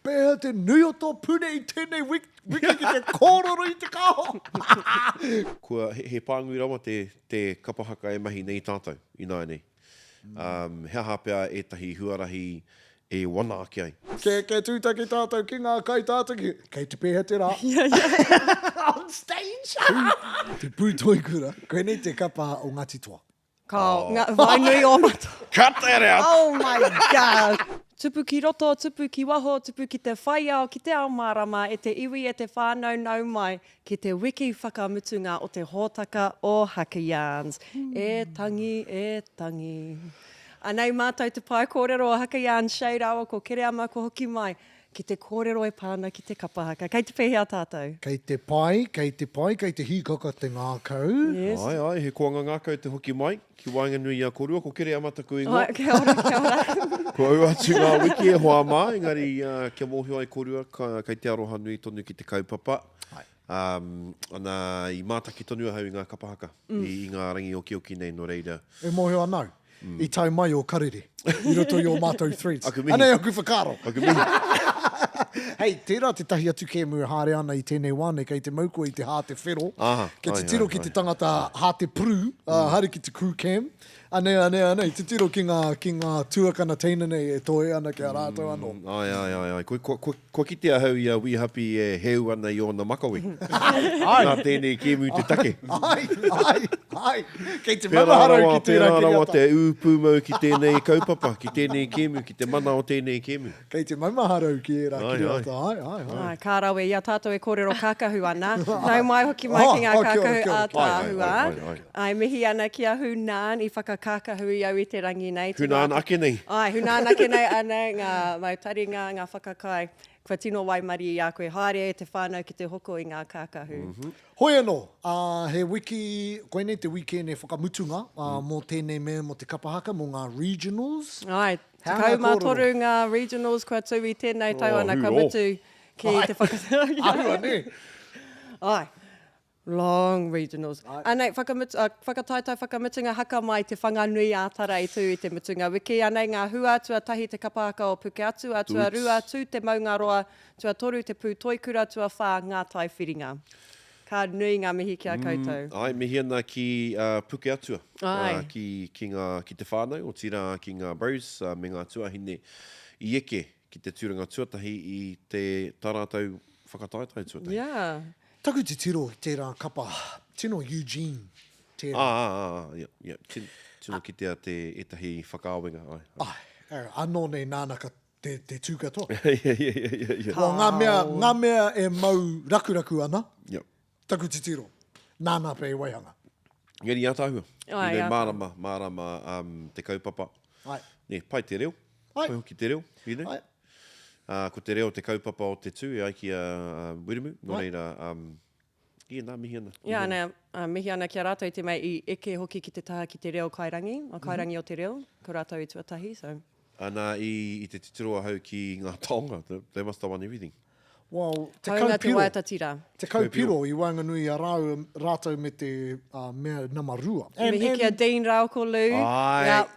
Pēhea te nui o tō pune i tēnei wiki ki te kōrero i te kaho? Kua, he, he pānui rawa te, te kapa haka e mahi nei tātou ināianei. Um, he aha pea ētahi huarahi e wana ake ai? Kia, kia tūtaki tātou ki ngā kaitātaki. Kei te pēhea te rā? On stage! Te Pūtoikura, koinei te kapa o Ngāti Toa. Ka nga wainui o mato. Cut that out! Oh my God! Tupu ki roto, tupu ki waho, tupu ki te whai ao, ki te ao mārama, e te iwi, e te whānau, nau mai ki te wiki whakamutunga o te hōtaka o Haka Yarns. E tangi, e tangi. Anei mātou te pae kōrero o Haka Yarns, Shay rāua ko Kereama kua hoki mai Ki te kōrero e pā ana ki te kapa haka. Kei te pēhea tātou? Kei te pai, kei te pai, kei te hīkaka te ngākau. Yes. Āe, āe, he koanga ngākau te hoki mai ki waenganui i a kōrua. Ko Kereama taku ingoa. Āe, kia ora, kia ora. Kua ū atu ngā wiki e hoa mā, engari kia mōhio ai kōrua, kei te aroha nui tonu ki te kaupapa. Āe. Ana, i mātaki tonu ahau i ngā kapa haka, i ngā rangi okioki nei, nō reira. E mōhio ana au. I tau mai ō karere i roto i ō mātou threads. Aku mihi. Anei aku whakaaro. Aku mihi. Hei, tērā tētahi atu kēmu e haere ana i tēnei wā nei, kei te mau koe i te hāte whero, Aha, kia ai, titiro ai, ki te ai. tangata hāte prū, ā, haere ki te crew cam. Anei, anei, anei, titiro ki ngā, ki ngā tuakana teina nei e toe ana ki a rātou anō. Ai, ai, ai, ai. Kua, kua, kua, Kua kite ahau i a Wī Hapi e heu ana i ōna makawe. Nā tēnei kēmu te take. Ai, ai, ai. Kei te Pērā manaharau rawa, ki tērā pērā rawa kiriata. te ū pūmau ki tēnei kaupapa, ki tēnei kēmu, ki te mana o tēnei kēmu. Kei te maumaharau ki ērā Ai, ai. kiriata, ai, ai, ai. Ai, ka rawe i a tātou e kōrero kākahu ana. Nau mai hoki mai ki ngā Oh, oh, kia ora, kākahu kia ora, kia ora. Ai, ai, ātaahua. ai, ai, ai. Ai, mihi ana ki a Hunan i whakakākahu i au i te rangi nei. Hunan ake nei. Ai, Hunan ake nei, anei ngā mau taringa, ngā whakakai. Kua tino waimarie i a koe. Haere e te whānau ki te hoko i ngā kākahu. Hoi anō, ā, he wiki, koinei te wikēne whakamutunga, ā, mō tēnei mea, mō te kapa haka, mō ngā regionals. Ai, He aha ngā 13 kōrero? ngā regionals kua tū i tēnei tau Oh, ana, kua hū, oh. mutu ki te whaka... Āhua, nē? Ai. Long regionals. Anei, whakamutu, uh, whakataetae whakamutunga haka mai Te Whanganui-ā-Tara i tū i te mutunga wiki. Anei ngā hua, tuatahi te kapa haka o Pukeatua, tuarua, Tū Te Maungaroa, tuatoru te Pūtoikura, tuawhā, Ngā Tai Whiringa. Ka nui ngā mihi ki a koutou. Mm, āe, mihi ana ki uh, Pukeatua, Āe. uh, ki, ki, ngā, ki te whānau, otirā ki ngā bros uh, me ngā tuahine i eke ki te tūranga tuatahi i te tā rātou whakataetae tuatahi. Yeah. Taku titiro i tērā kapa, tino Eugene tērā. Ā, ā, ā, ā, ia, ia, tino, tino kitea te, ētahi whakaawenga, āe, āe. Āe, anō nei nāna ka, te, te tū katoa. Ia, ia, ia, ia, ia. Well, ngā mea, ngā mea e mau rakuraku ana, Ia. taku titiro, nāna pea i waihanga. Engari ātaahua. Āe, You know, ātaahua. mārama, mārama um, te kaupapa. Āe. Nē, pai te reo. Āe. Pai hoki te reo, you know. Āe. Ā, ko te reo te kaupapa o te tū e ai ki a Wiremu, nō Āe. reira, um, ia, nā, mihi ana. Ia, ana, ā, mihi ana ki a rātou i te mea i eke hoki ki te taha ki te reo kairangi, o kairangi o te reo, ko rātou i tuatahi, so. Ana, i, i te titiro ahau ki ngā taonga, they must have won everything. Well, Haunga 10 te piro. waiata tira. 10 piro i waenganui i a rāua, rātou me te uh, mea nama rua. And, Mihi ki a Dean rāua ko Lou. Ai. Yep.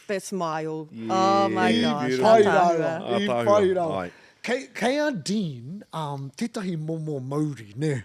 That smile. Oh my Yeah, gosh. beautiful. Pai Ātaahua. rawa, i Ātaahua, pai rawa. ai. Kei, kei a Dean um, tētahi momo mauri, nē?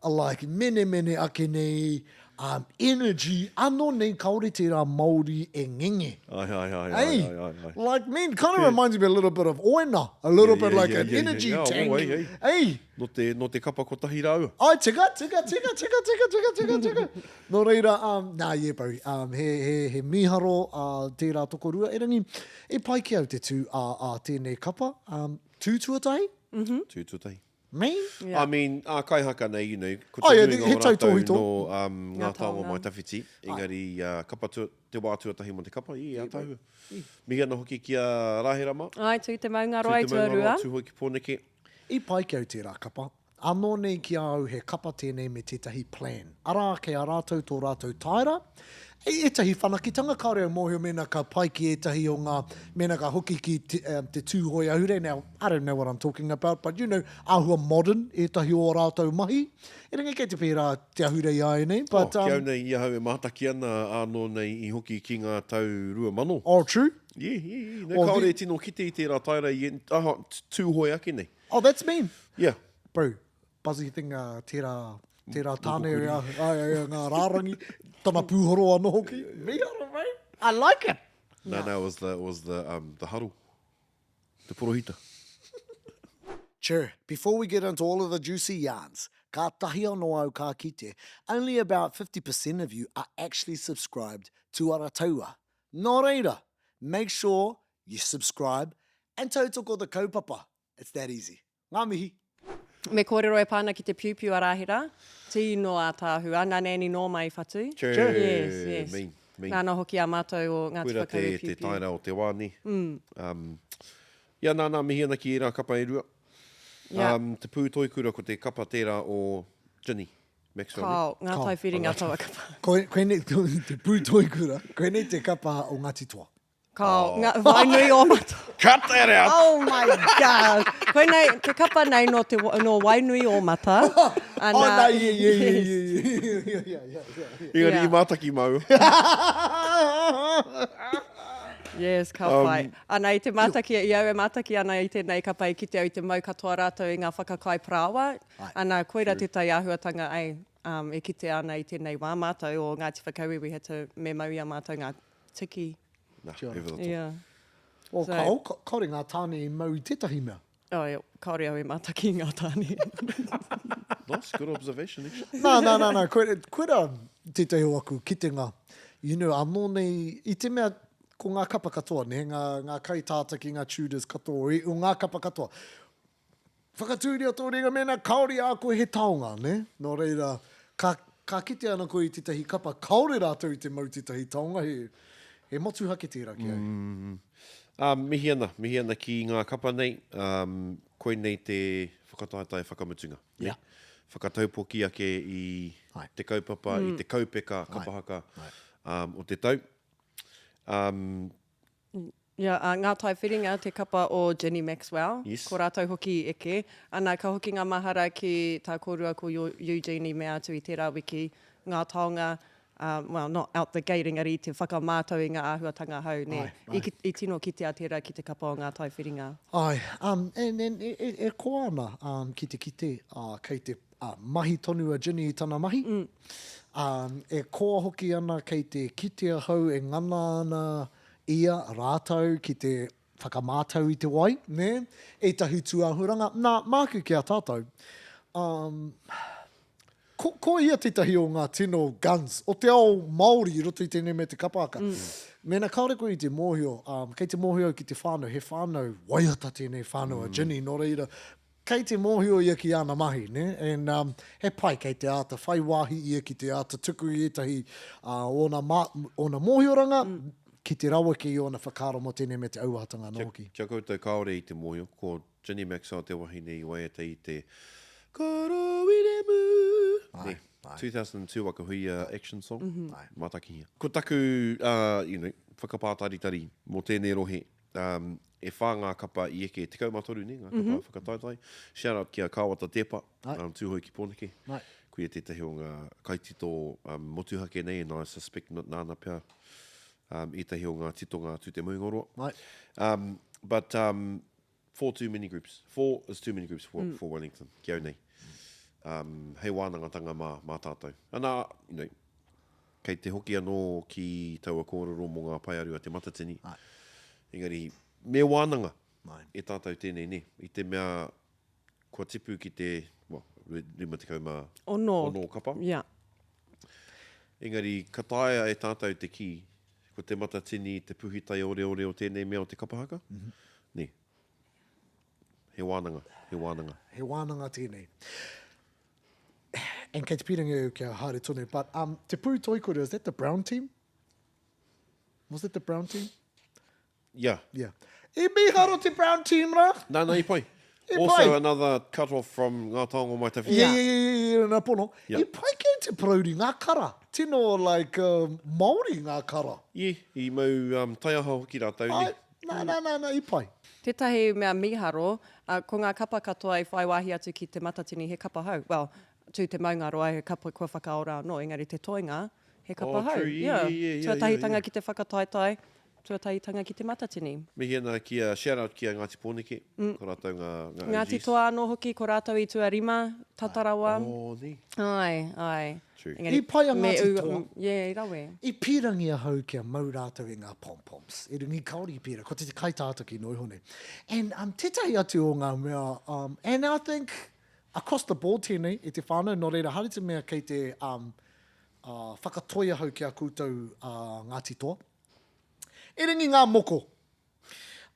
Like, menemene ake nei, um, energy, anō nei kāore tērā Māori e ngenge. Ai, ai, ai, ai, Hey, ai, ai, ai. like, man, kind of reminds me a little bit of Oena, a little Yeah, bit yeah, like yeah, an yeah, yeah, energy yeah. Oh, tank. hey, hey. Hey, Nō te, nō te kapa kotahi rāua. Ai, tika, tika, tika, tika, tika, tika, tika, tika. Nō reira, um, nā, yeah, bro, um, he, he, he mīharo uh, tērā tokorua. Erangi, e pai ki au te tū a, a tēnei kapa. Um, tū tuatahi? Tū tuatahi. Me? Yeah. I mean, ā kaihaka nei, you know, ko Oh, te yeah, nuinga he o rātou tautōhito. nō um, Ngā ngā taonga taonga. mai tawhiti, engari uh, kapa tua, te wā tuatahi mō te kapa, i ātaahua. Mihi ana hoki ki a Rāhera mā. Ai, tū te maungaroa Tū i te maungaroa, tuarua. Tūhoe ki Pōneke. I pai ki au tērā kapa. Anō nei ki a au he kapa tēnei me tētahi plan. Arā, kei a rātou tō rātou taera, i ētahi whanaketanga, kāore au mōhio mēnā ka pai ki ētahi o ngā, mēnā ka hoki ki te, um, te Tūhoe ahurei, now, I don't know what I'm talking about, but you know, āhua modern ētahi o ā rātou mahi. Erangi kei te pērā te ahurei āianei, but... Oh, ki au nei, i ahau e mātaki ana, ānō nei i hoki ki ngā tau 2000. Oh, true? Yeah, yeah, yeah. No, kāore e tino kite i tērā taera i, aha, Tūhoe ake nei. Oh, that's mean. Yeah. Bro, buzzy thing uh, tērā, tērā tāne, ai, ai, ai, ngā rārangi, tana pūhoro anō hoki. Mīharo, mate. I like it. No, no, it was the, it was the, um, the huddle. Te porohita. Chur, before we get into all of the juicy yarns, kātahi anō au ka kite, only about 50% of you are actually subscribed to Arataua. Nō reira, make sure you subscribe and tautoko the kaupapa. It's that easy. Ngā mihi! Me kōrero e pā ana ki te piupiu a Rāhira. Tino ātaahua. Nā Nanny Norma i whatu. Chur. Yes, yes. Mean, mean. Nāna hoki a mātou o Ngāti Koira Whakaue te, te piupiu. taera o te wā, nē. Um, ia, nā, nā, mihi ana ki ērā kapa e rua. Yeah. Um, te Pū Toikura, ko te kapa tērā o Ginny Maxwell, nē? Kao, ngā Kao. tai whiringa taua kapa. Koe, koinei, te Pū Toikura, koinei te kapa o Ngāti Toa. Kao, nga, Wainui o Mata. Cut that out! Oh my God! Koinei, te kapa nei no, te, no Wainui o Mata. Ana, oh, no, yeah, yeah, yeah, yeah, yeah, yeah, yeah, yeah, yeah. Engari Yeah. i mātaki māua. Yes, ka pai. Ana, i te mātaki, i au e mātaki ana i tēnei kapa i kite au i te mau katoa rātou i ngā whakakai parāoa. Ana, koira tētahi āhuatanga ai, um, e kitea ana i tēnei wā mātou o Ngāti Whakaue, we had to, me mau i a mātou ngā Tiki. Nah, over the top. Yeah. Well, So- kao, ka- kaore ngā tāne i mau i tētahi mea. Oh, yeah, kaore au e mātaki i ngā tāne. Nice, good observation, actually. Nā, nā, nā, nā, koira, koira tētahi o aku kitenga. You know, anō nei, i te mea, ko ngā kapa katoa, nē, ngā, ngā kaitātaki, ngā tutors katoa, i, o ngā kapa katoa. Whakatūria tō ringa mēnā kāore i a koe he taonga, nē? Nō reira, ka, ka kite ana koe i tētahi kapa kāore rātou i te mau tētahi taonga, he, he motuhake tērā ki au. Mm. Um, mihi ana, mihi ana ki ngā kapa nei, um, koinei te whakataetae whakamutunga, nē? Yeah. Whakataupoki ake i Ai. te kaupapa, mm. i te kaupeka kapa haka um, o te tau. Um, Ia, a Ngā Tai Whiringa, te kapa o Jenny Maxwell. Yes. Ko rātou hoki i eke. Ana, ka hoki ngā mahara ki tā kōrua ko Eugene i mea atu i tērā wiki, ngā taonga, um, well, not out the gate, engari i te whakamātau i ngā āhuatanga hou, nē. Āe, āe. I, i tino kitea tērā ki te kapa o Ngā Tai Whiringa. Āe, um, and, and e, e, e koa ana um, ki te kite, uh, kei te uh, mahi tonu a Ginny i tana mahi. Mm. Um, e koa hoki ana kei te kite ahau e ngana ana ia, rātou ki te whakamātau i te wai, nē, ētahi tūāhuranga, nā, māku ki a tātou. Um, ko, ko ia tētahi o ngā tino guns o te ao Māori i roto i tēnei mea te kapa haka. Mm. Mēnā kāore koe i te mōhio, um, kei te mōhio au ki te whānau, he whānau waiata tēnei whānau a mm. Ginny, nō reira, Kei te mōhio ia ki āna mahi, nē? And um, he pai kei te āta whai wāhi ia ki te āta tuku i ētahi uh, ōna, mā, ōna mōhioranga, mm. ki te raweke i ōna whakaaro mō tēnei me te auahatanga anō hoki. Kia, kia koutou kāore i te mōhio, ko Ginny Maxwell te wahine i waiata i te Koro Wiremu! Ai, ai. 2002 Waka Huia action song, mm -hmm. ai. Mātakihia. Ko taku, uh, you know, whakapātaritari mō tēnei rohe, Um, e whā ngā kapa i eke, 13 nē, ngā kapa mm -hmm. whakataetae. Shout out ki a Kāwata Tepa, um, Tūhoe ki Pōneke. Ai. Koia tētahi o ngā kaitito um, motuhake nei, and I suspect nāna pea um, ētahi o ngā titonga atu te Moengaroa. Ai. Um, but um, four too many groups. Four is too many groups for, mm. for Wellington, ki au nei. Um, hei wānangatanga mā, mā tātou. Ana, you know, Kei te hoki anō ki taua kōrero mō ngā paearu a Te Matatini. Āe. Engari, me wānanga Āe. e tātou tēnei, nē? I te mea kua tipu ki te, well, 56 Ono. kapa. Yeah. Engari, ka taea e tātou te kī, ko Te Matatini te puhitaioreore o tēnei mea o te kapa haka? Mm -hmm. Nē. He wānanga, he wānanga. He wānanga tēnei. And kei te pīrangi au kia haere tonu, but um, Te Pū Toikura, is that the brown team? Was that the brown team? Yeah. Yeah. I mīharo te brown team rā? Nā, nā, i pai. E Also pai. another cut off from Ngā Taonga Mai Tawhiti. Yeah, yeah, yeah, yeah, nā pono. Yeah. I pai kē te parauri ngā kara. Tino like um, Māori ngā kara. Yeah, i mau um, taiaha hoki rātou, Ai, ne? nā, nā, nā, nā, i pai. Tētahi mea mīharo, uh, ko ngā kapa katoa i whai wāhi atu ki Te Matatini he kapa hou. Well, tū te maungaroa he kapa kua whakaora anō, engari te toenga, he kapa Oh, hou. true, yeah, yeah, yeah, yeah, Tuatahitanga yeah. ki te whakataetae, Tuatahitanga ki Te Matatini. Mihi ana ki a, shout out ki a Ngāti Pōneke, ko rātou ngā, ngā OGs. Ngāti Toa anō hoki, ko rātou i tuarima, tata rawa. Oh, nē. Āe, āe. True. Engari, I pai a me Ngāti ū- Toa. Yeah, i rawe. I pīrangi ahau kia mau rātou i ngā pom-poms. Erangi kāore i pērā, ko te kaitātaki noa iho nei. And um, tētahi atu o ngā mea, um, and I think across the board tēnei e te whānau, nō reira haere te mea kei te um, uh, whakatoi ahau ki a koutou uh, Ngāti Toa. Erangi ngā moko.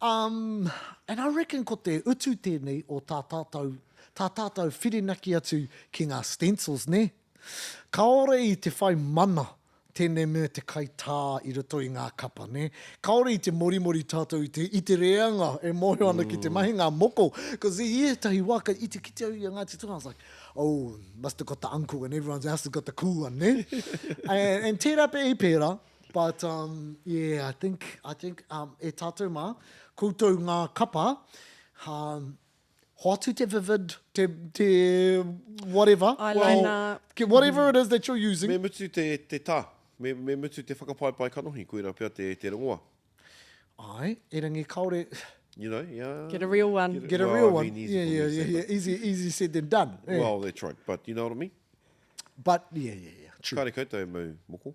Um, and I reckon ko te utu tēnei o tā tātou, tā tātou whirinaki atu ki ngā stencils, nē? Kāore i te whai mana tēnei mea te kaitā i roto i ngā kapa, nē? Kāore i te morimori tātou i te, i te reanga e mōhio ana ki te mahi ngā moko. Because i ētahi wā, ka, i te kite au i a Ngāti Toa, I was like, oh, must have got the uncle and everyone else has got the cool one, nē? and, and tērā pea i pērā, But um, yeah, I think, I think um, e tātou mā, koutou ngā kapa, um, hoatu te vivid, te, te whatever. Eyeliner. Well, whatever it is that you're using. Me mutu te, te tā, me, me mutu te whakapaipai kanohi, koira pea te, te rongoa. Ai, erangi kaore... You know, yeah. Get a real one. Get a, Get a well, real I one. mean, easy yeah, for me yeah, to yeah, say, yeah. but Easy, easy said than done. Yeah. Well, that's right, but you know what I mean? But, yeah, yeah, yeah, true. Kāre koutou e mau moko.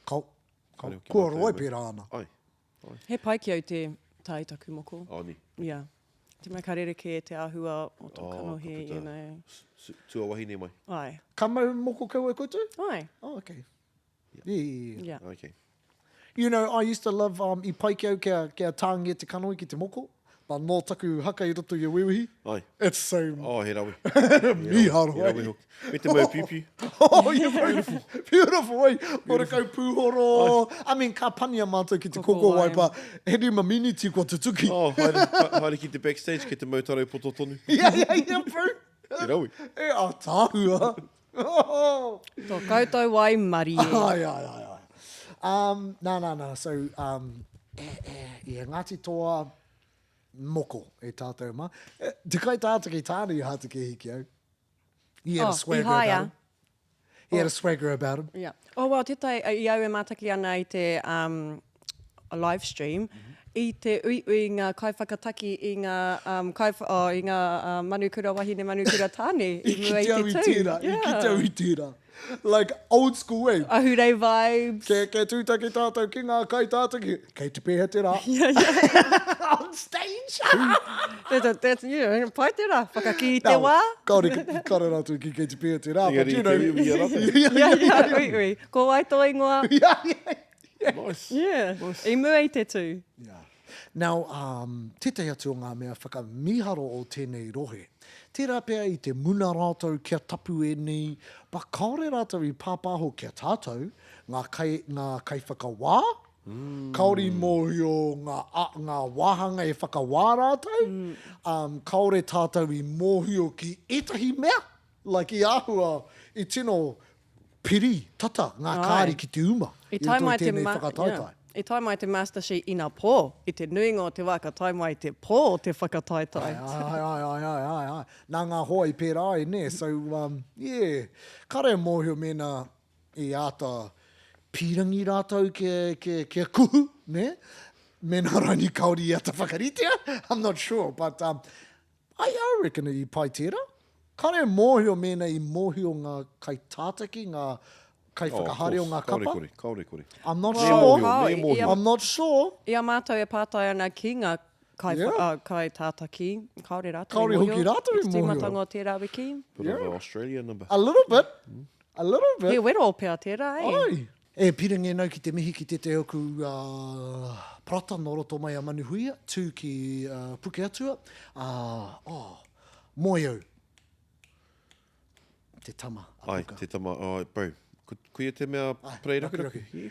Kao, kao. Kāre hoki Kua mātou roa e e pērā ana. Ai, ai. He pai ki au te tā i taku moko. Oh, nē. Yeah. Te mea ka rerekē te āhua o tō Oh, ka kanohi, puta you know. s- tuawahine mai. Ai. Ka mau moko kau e koutou? Ai. Oh, okay. Yeah, yeah, yeah. Yeah. Okay. You know, I used to love, um, i pai ki au kia, kia tāngia te kanohi ki te moko, but nō taku haka i roto i a Wewehi, Ai. it's so Oh, he rawe. mīharo, He rawe eh? hoki. Me te mau piupiu. Oh, yeah, beautiful. Beautiful, eh? Horekau pūhoro. I mean, ka pania mātou ki te Koko koko wai, wai. but he rima miniti kua tutuki. Oh, haere, haere ki te backstage, kei te mau tarau poto tonu. Yeah, yeah, yeah, bro. He rawe. E ātaahua. Tō koutou waimarie. Ai, ai, ai, ai. Um, nā, nā, nā, so, um, e, e, yeah, Ngāti Toa moko e tātou mā. E, te kai tātaki tāne i Hātekehi ki au. He had Oh, a swagger i haea. about him. He had a swagger about him. Yeah. Oh, well, tētahi, i au e mātaki ana i te um, live stream, mm -hmm. i te uiui ngā kaiwhakataki i ngā, um, kai, oh, i ngā uh, manukura wahine, manukura tāne i mua i te tū. I kite au i tērā, i kite au i tērā. Like old school, eh? Ahurei vibes. Kia, kia tūtaki tātou ki ngā kaitātaki. Kei te pēhea te rā. Yeah, yeah. On stage. That's, that's, you know, pai te rā. Whakakī i te wā. Kāore, kāore rātou ki kei te pēhea te rā. Engari But you know. te uiui a rātou. Yeah, Yeah, yeah, uiui. Ko wai tō ingoa? yeah, yeah. Nice. Yeah. Nice. I mua i te tū. Yeah. Now, um, tētahi atu o ngā mea whakamīharo o tēnei rohe, tērā pea i te muna rātou kia tapu ēnei, but kāore rātou i pāpāho ki a tātou, ngā, kai, ngā kaiwhakawā, mm. kāore i mōhio ngā, a, ngā wāhanga e whakawā rātou, mm. um, kāore tātou i mōhio ki ētahi mea, like i āhua, i tino Piri tata ngā kāri ki te uma i roto i tēnei whakataetae. I tae mai te master sheet ina pō, i te nuinga o te wā ka tae mai te pō o te whakataetae. Ai, ai, ai, ai, ai, ai. Nā ngā hoa i pērā ai, nē? So, um, yeah. Kāre e mōhio mēnā i āta pīrangi rātou kia, kia, kia kuhu, nē? Mēnā rānei kāore i āta whakaritea, I'm not sure, but um, I I reckon i pai tērā. Kāre e mōhio mēnā i mōhio ngā kaitātaki, ngā kaiwhakahaere o ngā kapa. Kāore kore, kāore kore. I'm not Me sure. mōhio, me mōhio. I'm not sure. I a mātou e pātai ana ki ngā kai, Yeah. uh, kaitātaki, kāore rātou Kāore i mōhio. hoki rātou i I te mōhio. tīmatanga o tērā wiki. Bit of a Australia number. A little bit. A little bit. He wero pea tērā, eh? Ai. E pirangi nau ki te mihi ki tētahi oku parata nō roto mai a Manuhuia, tū ki Pukeatua, ā, oh, moe au. Te tama a Ai, Puka. te tama, ai, bro. Ko, koia te mea Ai, parei rakuraku. rakuraku.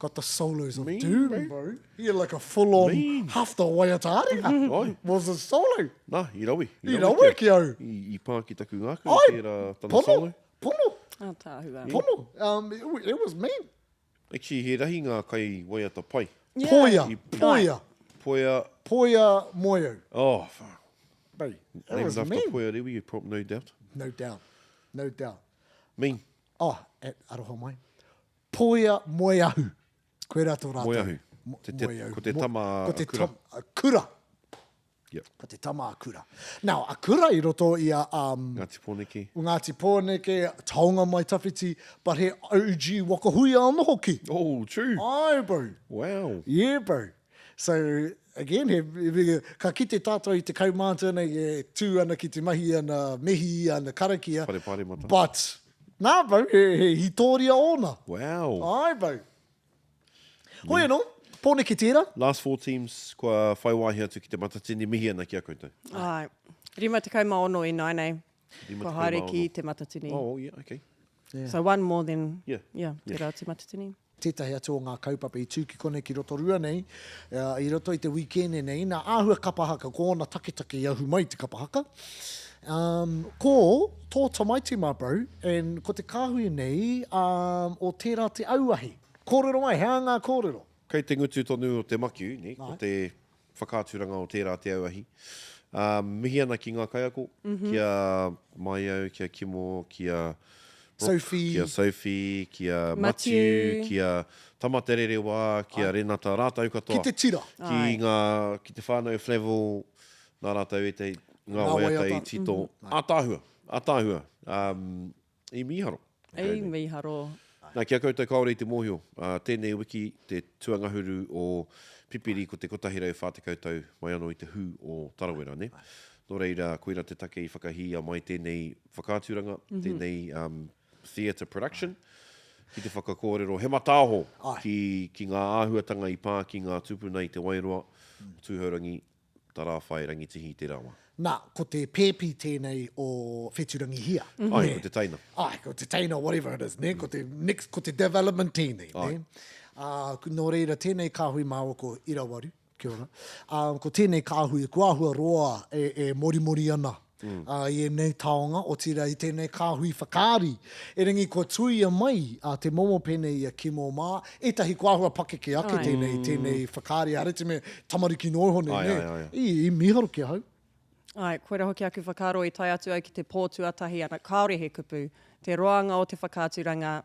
Got the solos of Mean, doom, bro. bro. He had like a full-on Mean. hafta waiata āringa. Ai. Was a solo. Nā, i rawe. I rawe ki au. I, i pā ki taku ngākau Ai, tērā tana pono, solo. pono, Ātaahua. pono. Um, it, it was mean. Actually, he rahi ngā kai waiata pai. Yeah. Poia, I- poia, Poia, poia moeo. oh, fuck. Bro, it Named was after mean. Poia Rewi, prob, no doubt. No doubt, no doubt. Mean. Oh, e, aroha mai. Poia Moeahu. Koirā tō rātou. Moeahu. Mo, Te, te, Moeahu. ko te tama a ko te Kura. Tam, a Kura. Yep. Ko te tama a Kura. Now, a Kura i roto i a... Um, Ngāti Pōneke. Ngāti Pōneke, Taonga Mai Tawhiti, but he OG waka huia anō hoki. Oh, true. Ai, bro. Wow. Yeah, bro. So, again, he, he, ka kite tātou i te kaumātua nei e tū ana ki te mahi ana mihi, ana karakia. Whare paremata. But, nā, bro, he, he hītōria ōna. Wow. Ai, bro. Hoi anō, Pōneke tērā. Last four teams kua whai wāhi atu ki te Matatini, mihi ana ki a koutou. Ai. 56 ināianei. Kua haere ki te Matatini. Oh, yeah, okay. Yeah. So one more than, yeah, yeah, tērā te Matatini. Tētahi atu o ngā kaupapa i tū ki konei ki Rotorua nei, i roto i te wīkēne nei, nā āhua kapa haka, ko ōna taketake i ahu mai te kapa haka. Um, ko tō tamaiti my bro, and ko te kāhui nei um, o tērā te auahi. Kōrero mai, he aha ngā kōrero? Kei te ngutu tonu o te makiu, ne, ko te whakaaturanga o tērā te auahi. Um, mihi ana ki ngā kaiako, mm -hmm. ki a Maiau, ki a Kimo, ki a Brooke, Sophie. ki a Sophie, ki a Matiu, ki a Tamatererewa, ki a Renata, rātou katoa. Ki te tira. Ki, ngā, ki te whānau Flavel, nā rātou ētahi, ngā waiata i tito. Mm -hmm. Ātaahua, ātaahua. Um, I mīharo. I mīharo. Nā, ki a koutou kāore i te mōhio, ā, tēnei wiki te tuangahuru o Pipiri ko te 140 tau mai anō i te hū o Tarawera, nē? Nō reira, koira te take i whakahīia mai tēnei whakaaturanga, tēnei um, theatre production, ki te whakakōrero he mataaho ki, ki ngā āhuatanga i pā ki ngā tūpuna i Te Wairoa, o Tūhourangi, Tarāwhai Rangitihi te rawa. Nā, ko te pēpi tēnei o Whetūrangihia. Ai, ko te teina. Ai, ko te teina, whatever it is, nē, ko te next, ko te development tēnei, nē. Ā, nō reira, tēnei kāhui māua ko Irawaru, kia ora, ā, ko tēnei kāhui, kua āhua roa e, e morimori ana ā, i ēnei taonga, otirā i tēnei kāhui whakaari. Erangi kua tuia mai a te momo pēnei i a Kimo mā, ētahi kua āhua pakeke ake tēnei, tēnei whakaari, haere te mea tamariki noa iho nei, nē. I, i mīharo ki ahau. Āe, koira hoki aku whakaaro i tae atu au ki te pō tuatahi ana, kāore he kupu. Te roanga o te whakaaturanga,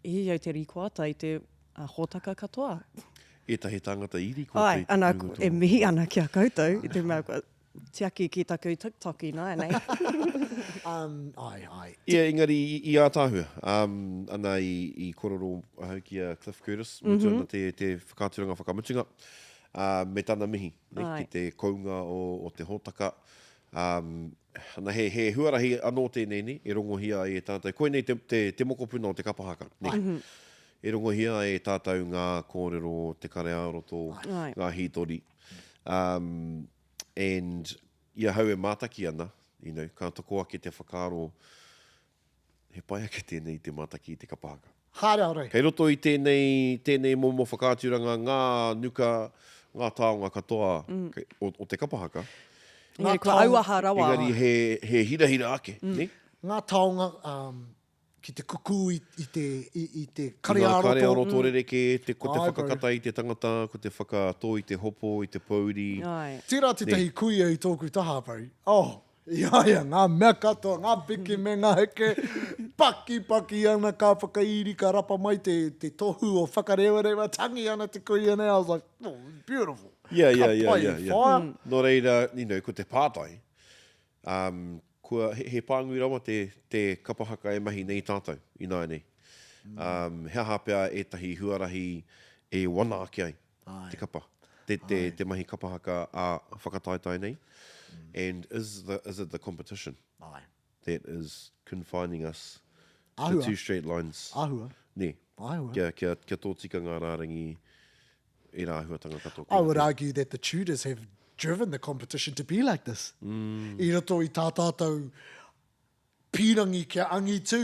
i au te rīkoata i te hōtaka katoa. Ētahi tāngata i rīkoata i te Āe, ana, e mihi ana ki a koutou i te mea kua Tiaki ki taku TikTok ināianei. Um, ai, ai. Ia, engari i, i ātaahua. Um, ana i, i korero ahau ki a Cliff Curtis, mm -hmm. mutu ana te, te whakaaturanga whakamutunga, uh, me tana mihi, ne, ki te kounga o, o te hōtaka. Um, ana he, he huarahi anō tēnei, ne, e rongohia ai e tātou. Koinei te, te, te mokopuna o te kapa haka. Ne? Mm -hmm. E rongohia ai e tātou ngā kōrero, te kare ā-roto, ngā hītori. Um, and i ahau e mātaki ana, you know, ka toko ake te whakaaro, he pai ake tēnei i te mātaki i te kapa haka. Haere haere. Kei roto i tēnei, tēnei momo whakaaturanga ngā nuka, ngā taonga katoa mm. o, o te kapa haka. Engari kua auaha rawa. Engari he, he hirahira ake, mm. ne? Ngā taonga, um, ki te kuku i, i te, i, i te kare ā-roto. Ngā kare ā-roto rerekē, te, ko te whakakata i te tangata, ko te whakatō i te hopo, i te pōuri. Ai. Tērā tētahi kuia i tōku taha, bro. Oh, i a ia ngā mea katoa, ngā piki me ngā heke, pakipaki ana ka whakairi, ka rapa mai te, te tohu o whakarewarewa, tangi ana te kuia nei, I was like, oh, beautiful. Yeah, yeah, yeah, Ka pai yeah, yeah. whaea. Nō reira, you know, ko te pātai, um, Kua, he, he pānui rawa te, te kapa haka e mahi nei tātou ināianei. Um, he aha pea ētahi huarahi e wana ake ai te kapa, te, te, te mahi kapa haka ā whakataetae nei. And is, the, is it the competition Aye. that is confining us Āhua. to two straight lines? Āhua. Nē. Āhua. Kia, kia, kia tōtika ngā rārangi ērā āhuatanga katoa. I would argue that the Tudors have driven the competition to be like this. Mm. I roto i tā tātou pīrangi kia angitū,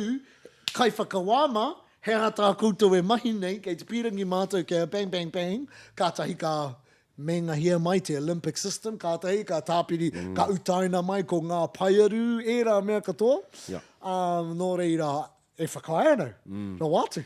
kaiwhakawā mā, He aha tā koutou e mahi nei, kei te pīrangi mātou kia bang, bang, bang, kātahi ka meingahia mai te Olympic system, kātahi ka tāpiri, mm. ka utaina mai ko ngā paearu, ērā mea katoa. Yeah. Um, nō reira, e whakaae ana, mm. rawa atu.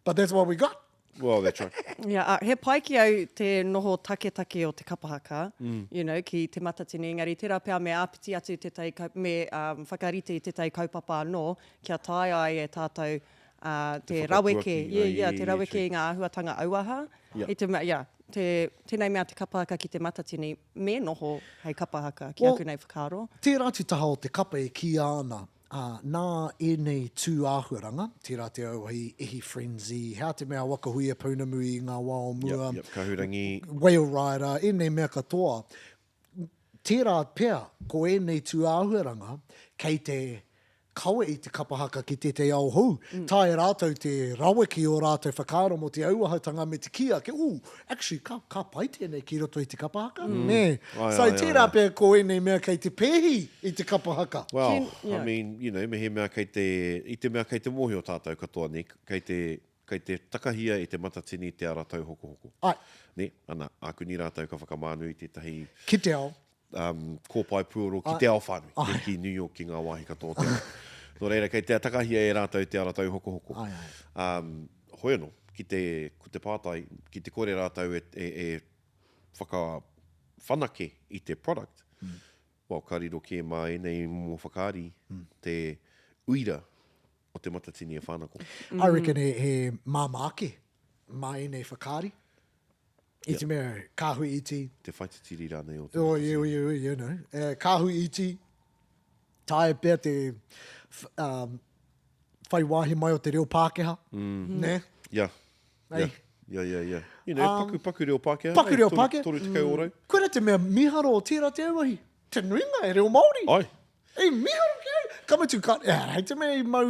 But that's what we got. Well, that's right. Yeah, uh, he pai ki au te noho taketake o te kapa haka, mm. you know, ki Te Matatini, engari tērā pea me āpiti atu tētahi, me um, whakarite i tētahi kaupapa anō, kia taea ai e tātou uh, te, te raweke, yeah, yeah, te raweke i ngā āhuatanga auaha. Yeah. I te mea, yeah, te, tēnei mea te kapa haka ki Te Matatini, me noho hei kapa haka ki well, aku nei whakaaro. Tērā atu taha o te kapa e kīia ana, Ā, nā ēnei tū āhuaranga, tērā te auahi, Ihi Frenzy, hea te mea waka huia pounamu i ngā wā o mua, Yep, yep, Kahurangi. Whale Rider, ēnei mea katoa, tērā pea ko ēnei tū āhuaranga kei te kawe i te kapa haka ki tētehi ao hou. Taea rātou te raweke i ō rātou whakaaro mō te auahatanga me te kī ake, ooh, actually, ka, ka pai tēnei ki roto i te kapa haka, nē? Ai, So, ai, ai, tērā ai. pea ko ēnei mea kei te pēhi i te kapa haka. Well, Can, yeah. I mean, you know, mehemea kei te, i te mea kei te mōhio tātou katoa, nē, kei te, kei te takahia e Te Matatini te ara tauhokohoko. Ai. Nē, ana, ākuni rātou ka whakamānu i tētahi Ki te ao. um, kōpae puoro ki te ao whānui, ai. ki New York, ki ngā wāhi katoa o te ao. Nō reira, kei te takahia e rātou te ara tauhokohoko. Ai, ai. Um, hoi anō, ki te, ko te pātai, ki te kore rātou e, e, e whakawhanake i te product, mm. well, ka riro kē mā ēnei momo whakaari mm. te uira o Te Matatini e whānako. Mm. I reckon he, he māmā ake mā ēnei whakaari. I te mea, kāhui iti. Te whaititiri rānei o te oh, yeah, yeah, yeah, you know. Eh, kāhui iti, taea pea te um, whai wāhi mai o te reo Pākehā, mm. nē? Yeah. Ei. Yeah. Yeah, yeah, yeah. You know, um, paku, paku reo Pākehā. Paku reo Pākehā. 30 ōrau. Mm. Koira te mea miharo o tērā te auahi. Te nuinga e reo Māori. Ai. Ei, miharo ki au. Ka mutu, ka, eh, hei te mea i mau,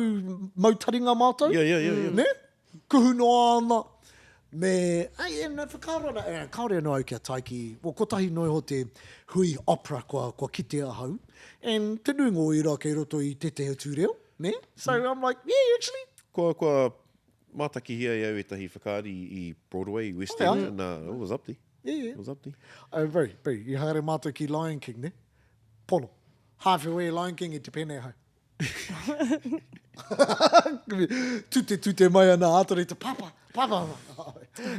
mau taringa mātou. Yeah, yeah, yeah. yeah. Nē? Kuhu noa ana. Me, ai, e, na, whakaaro ana, e, kāore anō au kia tae ki, well, kotahi noa iho te hui opera kua, kua kite ahau. And te nuinga o ērā kei roto i tētehi atu reo, nē? So mm. I'm like, yeah, actually. Kua, kua mātakihia e au ētahi whakaari i Broadway, i West End, oh, and uh, it was up there. Yeah, yeah. It was up there. Oh, very, very. I haere mātou ki Lion King, ne? Pono. Halfway Lion King i te pene ahau. Tute tute mai ana ātara i te papa, papa.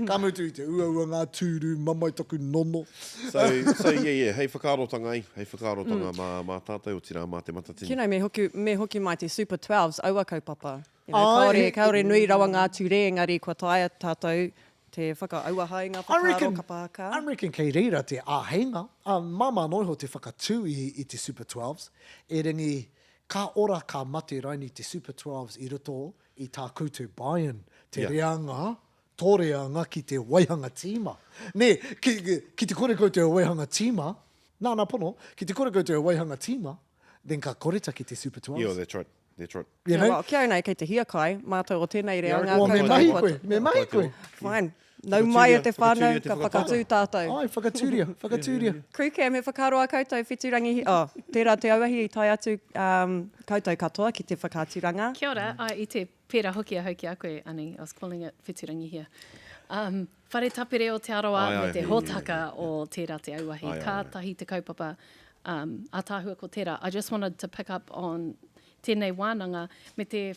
Ka mutu i te uaua ngā tūru, mamae taku nono. So, so yeah, yeah, hei whakaarotanga ai, hei whakaarotanga mm. mā, mā tātou, otirā mā Te Matatini. You know, me hoki, me hoki mai te Super 12s, aua kaupapa. You know, kāore, kāore nui rawa ngā ture, engari kua taea tātou te whakaauaha i ngā whakaaro kapa haka. I reckon kei reira te āheinga, ā, māmā noa iho te whakatū i, i te Super Twelves, erangi ka ora ka mate raini te Super Twelves i roto i tā koutou buy-in, te Yeah. reanga, tō reanga ki te waihanga tīma. Nē, ki, ki te kore koutou e waihanga tīma, nā, nā pono, ki te kore koutou e waihanga tīma, then ka koretake te Super Twelves. Yeah, that's right. That's right. You know? Yeah, well, ki au nei, kei te hiakai, mātou o tēnei reanga. Well, me mahi koe, me mahi koe. Fine. Nau mai e te whānau, ka whakatū tātou. Ai, whakatūria, whakatūria. Crew Cam, he whakaaro a koutou, Wheturangi, oh, tērā te auahi i tae atu um, koutou katoa ki te whakaaturanga. Kia ora, ai, i te pērā hoki ahau ki a koe, Ani, I was calling it Wheturangi here. Um, Whare Tapere o Te Arawa me te hōtaka o Tērā Te Auahi. Kātahi te kaupapa um, ātaahua ko tērā. I just wanted to pick up on tēnei wānanga me te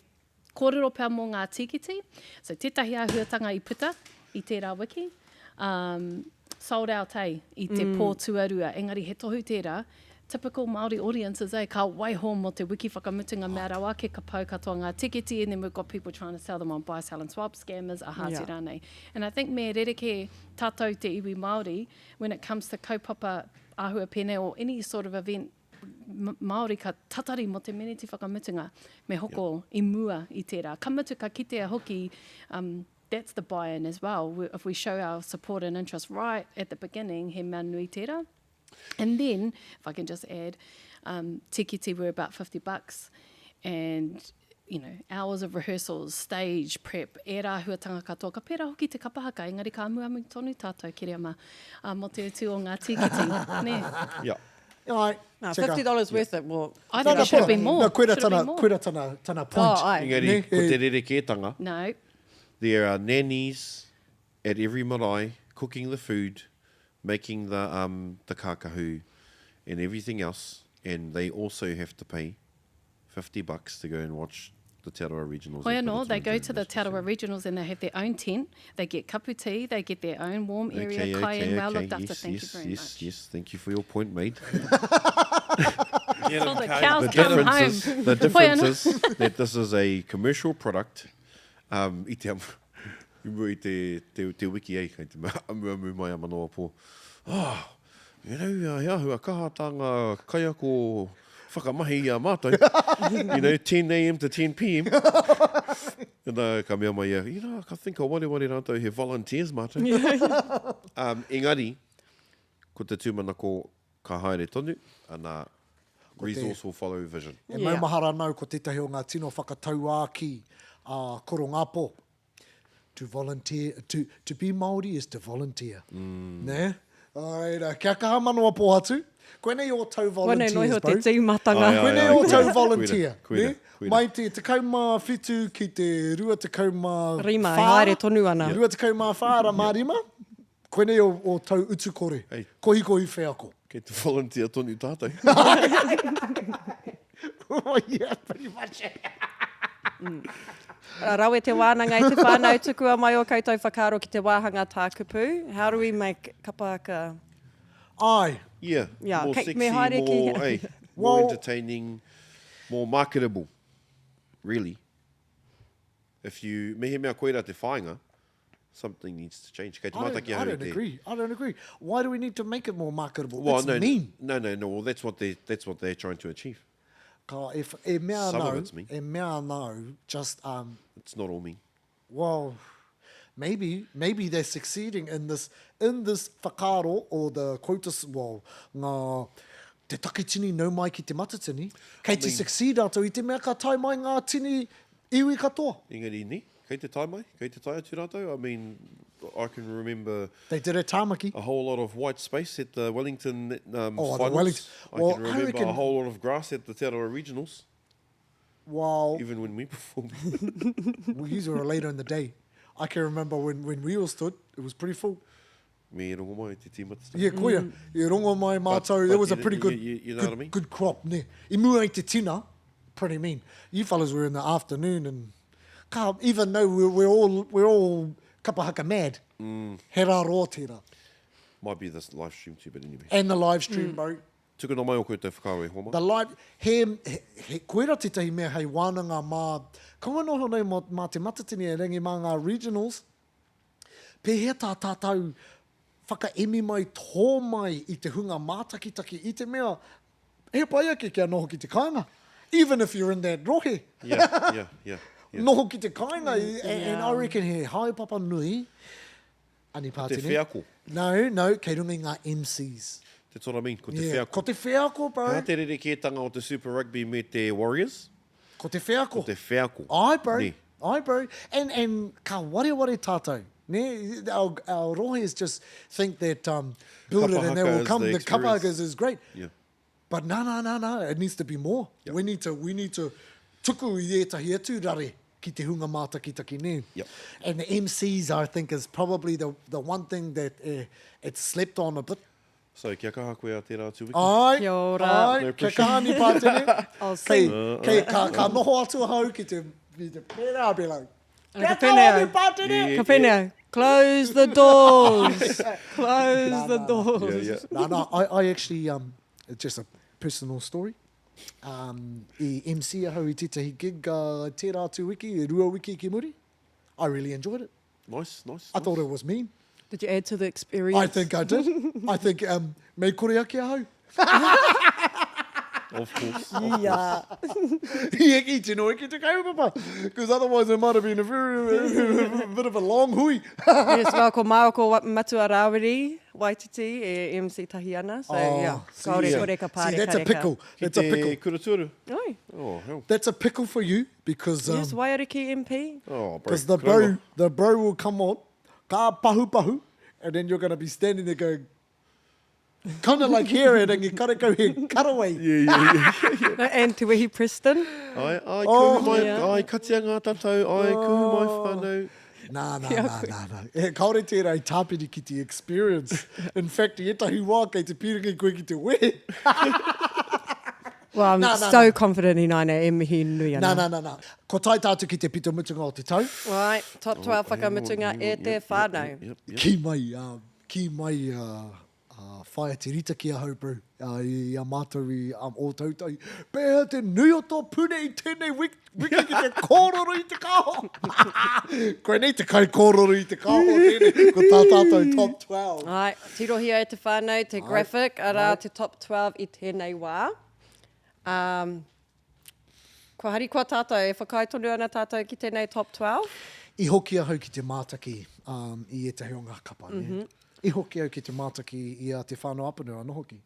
kōrero pea mō ngā tīkiti. So tētahi āhuatanga i puta i tērā wiki, um, sold out eh, i te mm. pō tuarua, engari he tohu tērā, typical Māori audiences eh, ka waiho mō te wiki whakamutunga mea rawa ake ka pau katoa ngā tikiti and then we've got people trying to sell them on buy, sell and swap, scammers, aha atu yeah. rānei. And I think me rerekē tātou te iwi Māori when it comes to kaupapa āhua pēnei or any sort of event Māori ka tatari mō te meneti whakamutunga me hoko i mua i tērā. Ka mutu ka kitea hoki um, that's the buy-in as well. If we show our support and interest right at the beginning, he mea nui tērā. And then, if I can just add, um, tikiti were about 50 bucks and you know, hours of rehearsals, stage prep, ērā āhuatanga katoa. Ka pērā hoki te kapa haka, engari ka amuamu tonu tātou, Kereama, ā, mō te utu o ngā tīkiti, nē? Yeah. Ai, Nā, tika. $50 worth it, well. I think it should have been more. No, koira Should have tana, been more. koira tana, tana point. Oh, ai. Engari, Ne? ko te rerekētanga, No. there are nannies at every marae cooking the food, making the, um, the kākahu and everything else, and they also have to pay 50 bucks to go and watch the Te Arawa Regionals. Hoi anō, they go to the Te Arawa Regionals and they have their own tent, they get kapu tea, they get their own warm area, Okay, kai okay, and well okay. looked after. Yes, Thank yes, you very yes, much. yes. Thank you for your point made. Till the cows The come difference home. is, the Hoi anō. difference is that this is a commercial product. Um, i te, i mua i te, te, te wiki ei, kei te mea amuamu mai a Manawa Pō. Oh, you know, he āhua kaha tā ngā kaiako whakamahi i a mātou. You know, 10am to 10pm. And uh, ka mea mai ia, you know, ka think ka wareware rātou he volunteers mātou. um, engari, ko te tūmanako ka haere tonu, ana, resource will follow vision. E maumahara ana au ko tētahi o ngā tino whakatauākī a Koro Ngāpō, To volunteer, to, to be Māori is to volunteer. Mm. Nē? Nō reira, kia kaha manawa pōhatu. Koinei ō tau Koinei volunteers, noa iho te bro. tīmatanga. Ai, ai, Koinei ai, ō tau koira, volunteer. koira, nē? koira. Mai te 17 ki te 24. Rima, e haere tonu ana. 24 ara mā rima. Koinei ō, ō tau utu kore. Hey. Kohikohi wheako. Kei te volunteer tonu tātou. Oh, yeah, pretty much. Rawe te wānanga i te whānau, tukua mai ō koutou whakaaro ki te wāhanga tākupu. How do we make kapa haka? Ai. Yeah, Yeah, more kei- sexy, me haere ki- more, hey, more Well- entertaining, more marketable, really. If you, mehemea koira te whāinga, something needs to change. Kei te I don't, mātaki I ahau i don't te... agree. I don't agree. Why do we need to make it more marketable? Well, It's no, mean. No, no, no. Well, that's what they that's what they're trying to achieve. Ka, e, e mea Some of anau, it's mean. e mea anau, just, um, It's not all mean. well, maybe, maybe they're succeeding in this, in this whakaaro or the quotas, well, ngā, te takitini nau mai ki te matatini, kei te succeed rātou i te mea ka tae mai ngā tini iwi katoa. Engari, ne? Kei te tae mai? Kei te tae atu rātou? I mean, I can remember They did at Tāmaki. a whole lot of white space at the Wellington um, Oh, the finals. Wellington. I Well, can I remember reckon- a whole lot of grass at the Te Arawa Regionals, Well, even when we performed. we usually were later in the day. I can remember when, when we all stood, it was pretty full. Me rongo mai te tīmata. Yeah, koia. I rongo mai mātou, there but was a you- pretty you- good, you- you know good, what I mean? good crop. Ne. I mua i te tina, pretty mean. You fellas were in the afternoon and ka, even though we're, we're all, we're all kapa haka mad, Mm. he rā roa tērā. Might be this live stream too, but anyway. And the live stream, bro. Tukuna mai o koutou whakaaro e hoa mā. The live, he, he, he, koira tētahi mea hei wānanga mā, kaua noho nei mā, mā te matatini e rangi mā ngā regionals, pēhea tā tātou whakaemi mai, tō mai i te hunga mātakitaki i te mea he pai ake kia noho ki te kāinga, even if you're in that rohe. Yeah, yeah, yeah. yeah. Noho ki te kāinga, and, and I reckon he haepapa nui, Ani Ko te Pātene. wheako. No, no, kei runga i ngā MCs. That's what I mean, ko te Yeah, wheako. ko te wheako, bro. He aha te rerekētanga o te Super Rugby me te Warriors? Ko te wheako. Ko te wheako. Ai, bro. Nē. Ai, bro. And, and ka wareware tātou. Nē? Our, our rohes just think that um, build it Kapa and they haka will is come. the The kapa experience. haka is great. Yeah. But nā, nā, nā, nā, it needs to be more. Yep. We need to, we need to tuku i ētahi atu rare ki te hunga mātakitaki, nē? Yep. And the MCs, I think, is probably the, the one thing that eh, it's slept on a bit. So, kia kaha koe a tērā atu wiki. Ai, Kia ora. ai, No kia pressure. kaha ni Pātene. I'll Kei, sing. kei, ka, ka noho atu ahau ki te, ki te pērā, I'll be like, Ka kia pēnei kaha ni au. Pātene! Yeah, Ka pēnei au. Close the doors. Close the doors. Yeah, yeah. No, no, I, I actually, um, it's just a personal story. Um, i MC ahau i tētahi gig uh, tērā atu wiki, e rua wiki ki muri. I really enjoyed it. Nice, nice. I thought it was mean. Did you add to the experience? I think I did. I think um, mei kore ake ahau. Of course. Yeah. I eke tino eke te kaupapa. Because otherwise it might have been a very, a bit of a long hui. yes, well, ko māua ko Matua Rāwiri Waititi e MC tahi ana. So, Oh, yeah, see, kaore yeah. kore ka See, that's a pārekareka. pickle. Ki That's a te pickle. kura tuaru. Oi. Oh, hell. That's a pickle for you because um, Yes, Waiariki MP. Oh, bro. Because the bro, the bro will come on, ka pahu pahu, and then you're going to be standing there going, Kinda like here e rangi karekau he cutaway. Yeah, yeah, yeah, yeah. No, and Te Wehi Preston. Ai, ai, Oh. kuhu mai, Yeah. ai, katia ngā tatau, ai, kuhu mai whānau. Nā, nā, nā, nā, nā. E, kāore tērā i tāpiri ki te experience. In fact, i ētahi wā kei te pīrangi koe ki te wehe. Well, I'm Nā, nā, so nā. confident ināianei e mihi nui ana. Nā, nā, nā, nā. Ko tae tātou ki te pito mutunga o te tau. Right, top 12 whakamutunga e te whānau. Yep, yep. Kī mai, uh, kī mai uh, uh, Whaea Te Rita ki ahau, bro, uh, i a mātou i um, Ōtautahi. Pēhea te nui o tō pune i tēnei wiki, wiki ki te kōrero i te kāho? Koinei te kaikōrero i te kāho tēnei, ko tā tātou top 12. Ai, tirohia e te whānau te graphic, arā te top 12 i tēnei wā. Um, kua harikoa tātou, e whakaae tonu ana tātou ki tēnei top 12? I hoki ahau ki te mātaki um, i ētahi o ngā kapa, mm -hmm. I hoki au ki te mātaki i a Te Whānau Apanui anō hoki.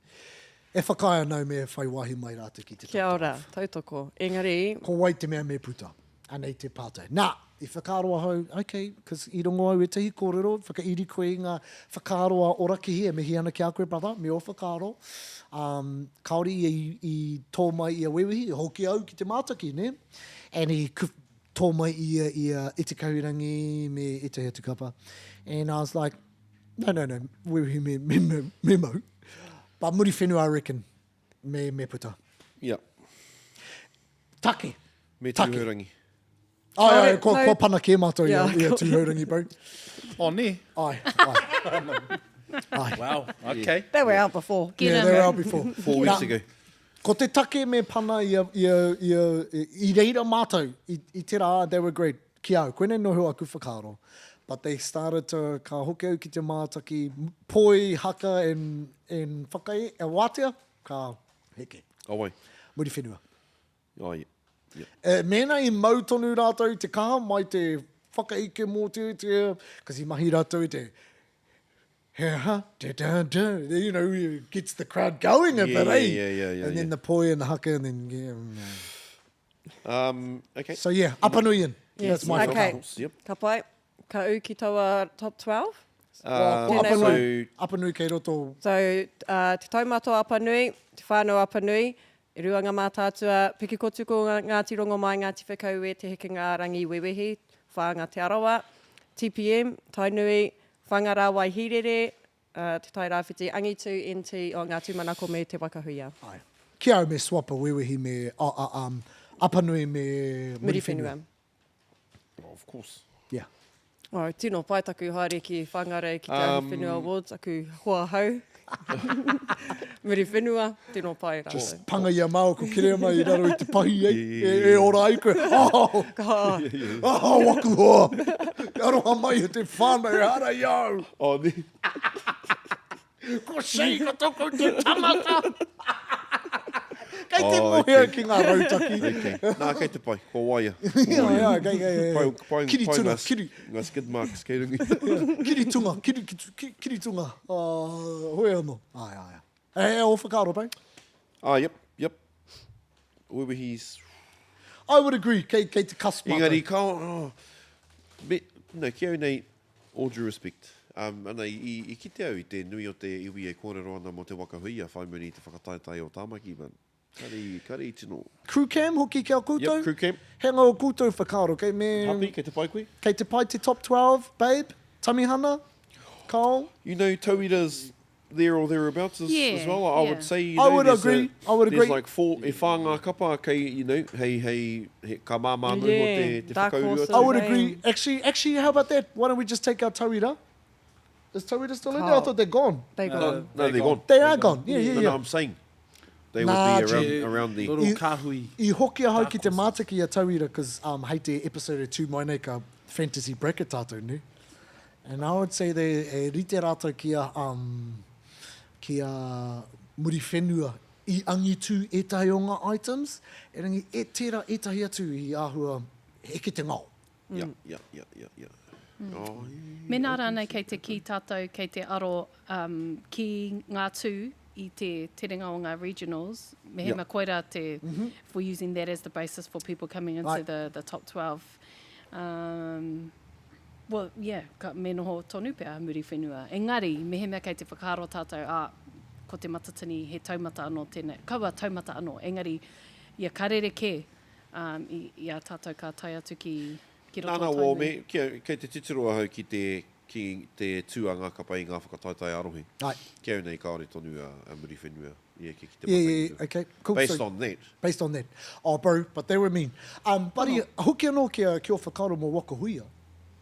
E whakaae ana au me whai wāhi mai rātou ki te top 12. Kia ora, tautoko. Engari... Ko wai te mea me puta? Anei te pātai. Nā, i whakaaro ahau, ok, cause i rongo au ētahi kōrero, whakairi koe i ngā whakaaro a Orakihi, e mihi ana ki a koe, brother, me ō whakaaro. Um, kāore ia i, i tō mai i a Wewehi, i hoki au ki te mātaki, nē? And he tō mai ia i a Itikahurangi me ētahi atu kapa. And I was like, no, no, no, Wewehi me, me, me, me mau. But Muriwhenua, I reckon, me, me puta. Yeah. Take. Me Take. Tūhourangi. Ai, ai, kua, No. kua pana kē mātou i a, Yeah. i a Tūhourangi, bro. Oh, nē? Ai, ai. Ai. Wow, okay. They were out before. Get Yeah, 'em. they were out before. Four weeks Nā, ago. Ko te take me pana i a, i a, i a, i reira mātou, i, i te rā, they were great ki au. Koinei noho aku whakaaro. But they started to, ka hoki au ki te mātaki, poi, haka and, and whakae, e wātea, ka heke. Oh, wai. Muriwhenua. Oh, yeah. Yeah. E, mēnā i mau tonu rātou i te kaha mai te whakaeke mōteatea, cause i mahi rātou i te he ha, da da da, you know, it gets the crowd going a Yeah, bit, eh? yeah, yeah, yeah, And then yeah. the poi and the haka and then, yeah. mm, Um, okay. So yeah, Apanuian. Yes. That's my Okay. whakaaro. Yep. Ka pai, ka ū ki taua top 12? Well, ko Tēnei Apanui, So, Apanui kei roto. So, uh, Te Taumata o Apanui, Te Whānau Apanui, Ruanga Mātaatua, Pikikotuku Ngāti Rongomai, Ngāti Whakaue, Te Hekenga Rangi Wewehi, Whānga Te Arawa, TPM, Tainui, Whangara Waihirere, uh, Te Tai Rāwhiti, Angitu, NT, o Ngā Tūmanako me Te Waka Huia. Ai. Ki au me swap a Wewehi me, uh, uh, um, Apanui me Muriwhenua. Muriwhenua. Oh, of course. Yeah. Oh, tino pai taku haere ki Whangarei ki te um, Ahuwhenua Awards, aku hoa hau. Muriwhenua, tino pai rātou. Just panga i a māua ko Kereama i raro i te pahi e, e, e ora ai koe. Oh, Ka, oh, waku hoa. Aroha mai e te whānau, ehara i au. Oh, ne. Ko Shay, ko tō koutou tangata. Kei te Oh, moe okay. au ki ngā rautaki. Okay. Nā, kei te pai. Kua waia. Ia, ia, kei, kei, kei. Pai, pai, Kiri pai tuna, ngā, kiri. ngā skid marks kei runga. Kiri tunga, kiri, kiri, kiri tunga. Uh, hoi anō. Ai, ai, ai. E, e, o whakaaro, bro. Ah, yep, yep. Wewehi's... I would agree, kei, kei te cusp mātou. Engari, ka... Oh, me, no, ki au nei, all due respect, um, ana, i, i kite au i te nui o te iwi e kōrero ana mō te waka huia whai muri i te whakataetae o Tāmaki, but kare, kare i tino... Crew cam hoki ki a koutou. Yep, crew cam. He anga o koutou whakaaro, kei me... Happy, kei te pai koe? Kei te pai te top 12, babe? Tamihana? Kyle? You know, tauira's there or thereabouts as, Yeah, as well. I yeah. would say, you I know, would there's agree. A, I would there's agree. like four, e whā ngā kapa kei, you know, hei, hei, he, ka māmā noa Yeah, te, te dark whakauru horses. atu. I would Same. agree. Actually, actually, how about that? Why don't we just take our tauira? Is tauira still in there? I Kyle. thought they're gone. they No. go. No, they're gone. They are gone. Yeah, yeah, No, yeah. no, I'm saying they Nah, would be around, Yeah, around the... Little I- kāhui. I hoki ahau ki te Dark mātaki a tauira, cause um, hei te episode e tū mai nei ka fantasy bracket tātou, ne? And I would say they, e rite rātou ki a, um, ki a Muriwhenua i angitu ētahi o ngā items, erangi e tērā ētahi atu i āhua heke te ngao. Yeah, yeah, yeah, yeah, yeah. Oh, yeah. Mēnā rānei kei te kī tātou, kei te aro um, ki ngā tū i te terenga o ngā regionals, mehemea Yeah. koirā te, if we're using that as the basis for people coming into Right. the, the top 12, um, Well, yeah, ka, me noho tonu pea a Muriwhenua. Engari, mehemea kei te whakaaro tātou, ā, ko. ko Te Matatini he taumata anō tēnei, kaua taumata anō, engari ia ka rerekē um, i, i a tātou ka tae atu ki, ki roto Nā, nā, o well, Tainui. me, kia, kei te titiro ahau ki te, ki te tū a ngā kapa i ngā whakataetae ā-rohe. Ai. Ki au nei, kāore tonu a, a Muriwhenua i eke ki te Yeah, yeah, yeah, Matangi. okay, cool. Based so, on that. Based on that. Oh, bro, but they were mean. Um, buddy, hoki anō ki a, ki o whakaaro mō Waka Huia.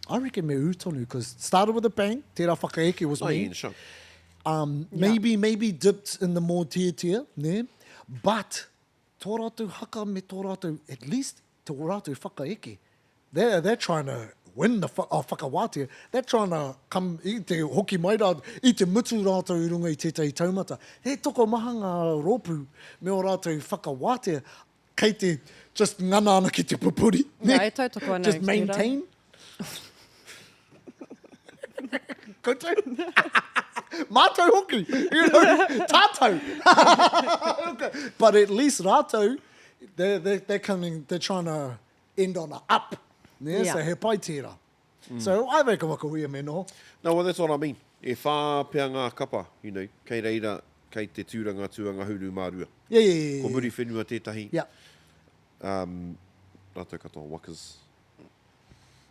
I reckon me ū tonu, because started with a bang, tērā whakaeke was Oh, mean. yeah, sure. Um, maybe, maybe dipped in the mōteatea, nē? But, tō rātou haka me tō rātou, at least, tō rātou whakaeke, they're, they're trying to win the wha, oh, whakawātea, they're trying to come, i te hoki mai rā, i te mutu rātou i runga i tētahi taumata. He tokomaha ngā rōpū me ō rātou whakawātea, kei te just ngana ana ki te pupuri. Nā, e tautoko ana Just au ki tērā. maintain. Koutou? Mātou hoki, you know, tātou. But at least rātou, they're, they're, they're coming, they're trying to end on a up. Yeah, Yeah. So he pai tērā. So I reckon waka huia me noho. No, well, that's what I mean. E whā pea ngā kapa, you know, kei reira, kei te tūranga tuangahuru mā rua. Yeah, yeah, yeah, yeah. Ko Muriwhenua tētahi. Yeah. Um, rātou katoa, wakas.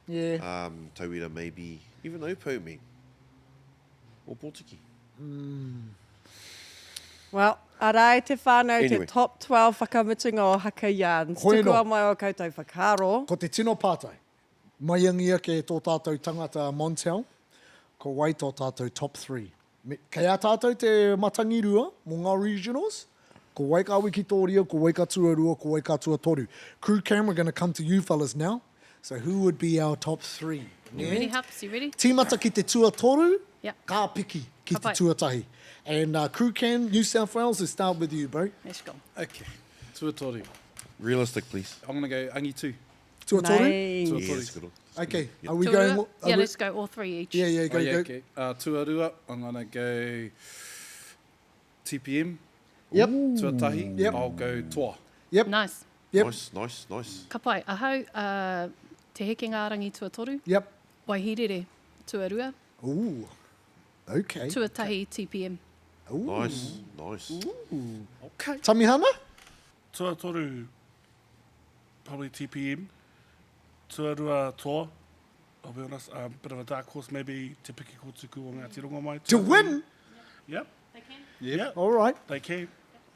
Yeah. Um, tauira maybe, even Opo, man. Ōpōtiki. Well, arā e te whānau Anyway. te top 12 whakamutunga o Haka Yarns. Hoi anō. Tukua mai o koutou whakaaro. Ko te tino pātai, maiangi ake e tō tātou tangata a Montel, ko wai tō tātou top 3? Me, kei a tātou te matangirua mō ngā regionals, ko wai ka wikitōria, ko wai ka tuarua, ko wai ka tuatoru. Crew cam, we're gonna come to you fellas now. So who would be our top 3? You ready, Hups? You ready? Tīmata ki te tuatoru, Yep. ka piki ki Ka te pai. tuatahi. And uh, crew cam, New South Wales, let's start with you, bro. Let's go. Okay. Tuatoru. Realistic, please. I'm going to go Angitu. Tuatoru? Nice. Tuatoru. Yeah, that's a good one. Okay, are we Tuarua? going? are Yeah, we- let's go all three each. Yeah, yeah, go, oh, yeah, go. okay. Uh, tuarua, I'm going to go TPM. Yep. Tuatahi, Yep. I'll go Toa. Yep. Nice. Yep. Nice, nice, nice. Ka pai. Ahau, uh, Te Hekenga-a-rangi tuatoru. Yep. Waihirere tuarua. Ooh. Okay. Tuatahi TPM. Ooh. Nice, nice. Ooh. Okay. Tamihana? Tuatoru, probably TPM. Tuarua Toa. I'll be honest, um, bit of a dark horse, maybe Te Piki Kōtuku o Ngāti Rongomai. To win? Yep. They can. Yep. All right. They can.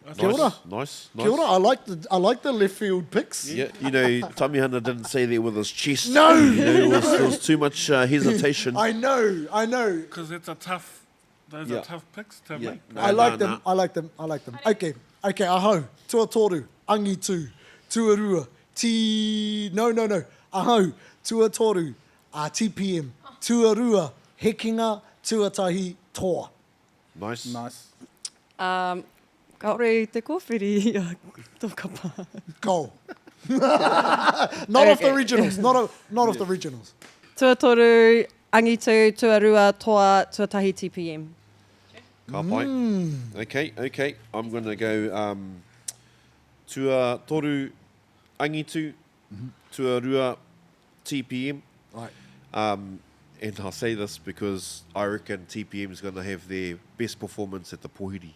I Kia think. ora. Nice, nice. Kia ora. I like the I like the left field picks. Yeah, you know, Tamihana didn't say that with his chest. No! You know, there was, there was too much uh, hesitation. I know, I know. Because it's a tough, those Yeah. are tough picks to Yeah. make. No, I like no, them. no. I like them. I like them. Okay. Okay, ahau. Tuatoru, angitu, tuarua, T No, no, no. Ahau, tuatoru, uh, TPM, tuarua, hekenga, tuatahi, toa. Nice. Nice. Um, kaore i te kōwhiri i a tō kapa. Go. not off the Okay. regionals. Not, o, not off the regionals. Tuatoru, angitu, tuarua, toa, tuatahi TPM. Ka pai. Mm. Okay, okay. I'm going to go um, tuatoru, angitu, tuarua, TPM. Right. Um, and I'll say this because I reckon TPM is going to have their best performance at the Pohiri.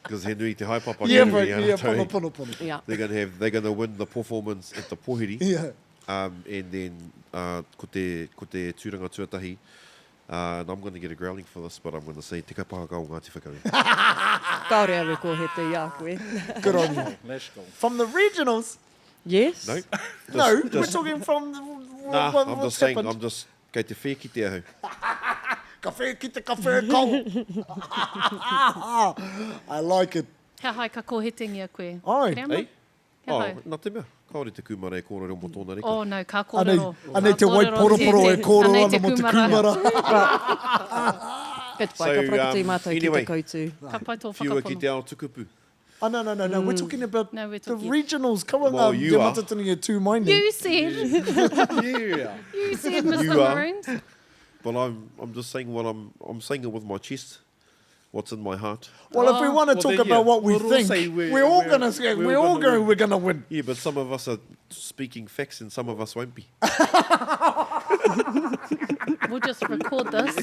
Because he nui te haepapa Yeah, ki bro. runga i a Yeah, rātou, pono, eh? pono, pono. Yeah. They're going to have they're going to win the performance at the Pohiri. Yeah. Um, and then uh, ko te, ko te tūranga tuatahi, uh, and I'm going to get a growling for this, but I'm going to say Te Kaupahaka o Ngāti Whakaue. Kāore au e kōhete i a koe. Good on you. Let's go. From the regionals? Yes. No? No, Just- we're talking from the, Nah, what, I'm what's just saying, happened. I'm just, kei te whē ki te ahau. Ka whē ki te ka whē kau. I like it. He aha ka kōhetengia koe? Ai. Kereama? Ei? He Oh, aha? nā te mea, kāore te kūmara e kōrero mō tōna reka. Oh, no, ka Anei, kōrero. anei Ka te wai kōrero poroporo te- e kōrero anei ana te mō te kūmara. kūmara. Ka pai, So, ka parakiti um, mātou ki anyway. te koutu. Ka pai tō Whiua ki whakapono. te ao tukupu. Oh, no, no, no, no. We're talking about No, we're the talking- regionals. Kaua Well, ngā you Te are. Matatini e tū mai nei. You said, Yeah. you said, Mr. You are. Maroons. But I'm, I'm just saying what I'm, I'm saying it with my chest. What's in my heart. Well, if we want to Well, talk then, about yeah, what we we'll all think, say we're- we're all we're- gonna say, we're we're all all gonna going, win. we're gonna win. Yeah, but some of us are speaking facts and some of us won't be. We'll just record this.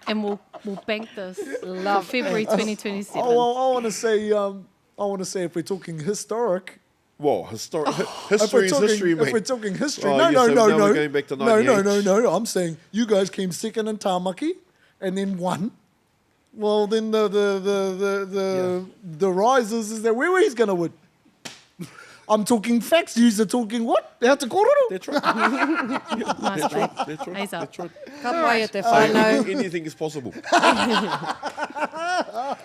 And we'll, we'll bank this for February 2027. Oh, well, I want to say, um, I want to say if we're talking historic, Well, historic, If we're history is talking, history, mate. If we're talking history, Oh, no, yeah, no, so no, now no. we're going back to no, no, 98. no, no. I'm saying you guys came second in Tamaki and then won. Well, then the the the the the, the rise is, is that where he's going to win. I'm talking facts. You're talking what? How to kōrero? That's right. Nice That's right. bloke. That's right. He's up. That's right. Ka pai e te So whānau. anything is possible.